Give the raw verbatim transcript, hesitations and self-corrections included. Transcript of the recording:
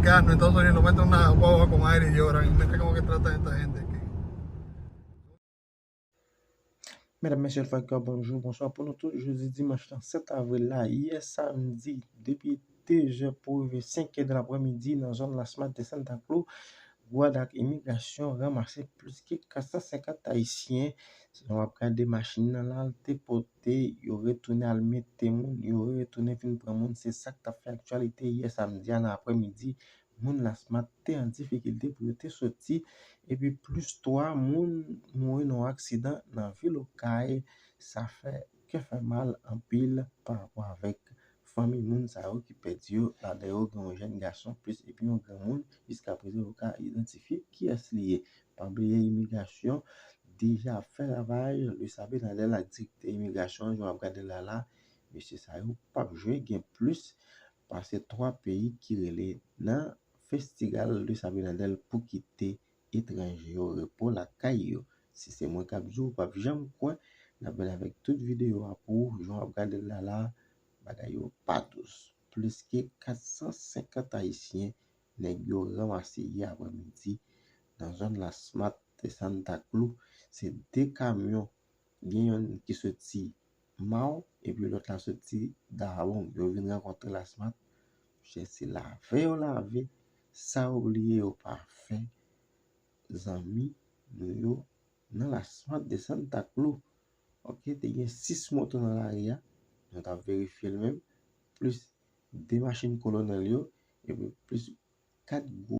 Gano, Estados Unidos, mete una guagua con aire y lloran, y me como que trata esta gente aquí. Medam, mesye, frè, bonjou, bonswa pou nou tout. Jodi dimanch lan, sèt avril la, yè samdi, depi de zè pou rive senk è de laprèmidi, nan zòn Las Mates de Santa Cruz, gwad ak imigrasyon ranmase plis ke kat san senkant ayisyen. Lè w ap gade machin nan la, l te pote, yo retounen al mete moun, yo retounen vin pran moun. Se sa k t ap fè aktyalite yè samdi a nan aprèmidi. Moun Las Mates te an difikilte pou yo te soti, epi plis twa moun mouri nan yon aksidan nan vil Okay. Sa fè kè fè mal anpil pa rapò avèk fanmi moun sa yo ki pèdi yo. Ladan yo gen yon jèn gason plis epi yon granmoun. Jiskaprezan, yo ka idantifye kiyès li ye. Pa bliye, imigrasyon deja fè ravaj. Luis Abinader ak direktè imigrasyon an, jan w ap gade l la la, mesye sa yo p ap jwe. Gen plis pase twa peyi ki rele nan festival Luis Abinader pou kite etranje yo repo lakay yo. Si se mwen k ap di w, w p ap janm kwè. N ap vin avèk tout videyo a pou ou. Jan w ap gade l la la, bagay yo pa dous. Plis ke kat san senkant ayisyen nèg yo ranmase yè aprèmidi nan zòn Las Mates de Santa Cruz. Se de kamyon, gen yonn ki soti Mao, epi lòt la soti Dajabón. Yo vin rankontre Las Mates. Monchè, se lave yo lave. Sa yo bliye yo pa fè. Zanmi nou yo nan Las Mates de Santa Cruz. Ok, te gen sis moto nan lari a. Nou t ap verifye l menm. Plis de machin kolonèl yo. Epi plis kat gwo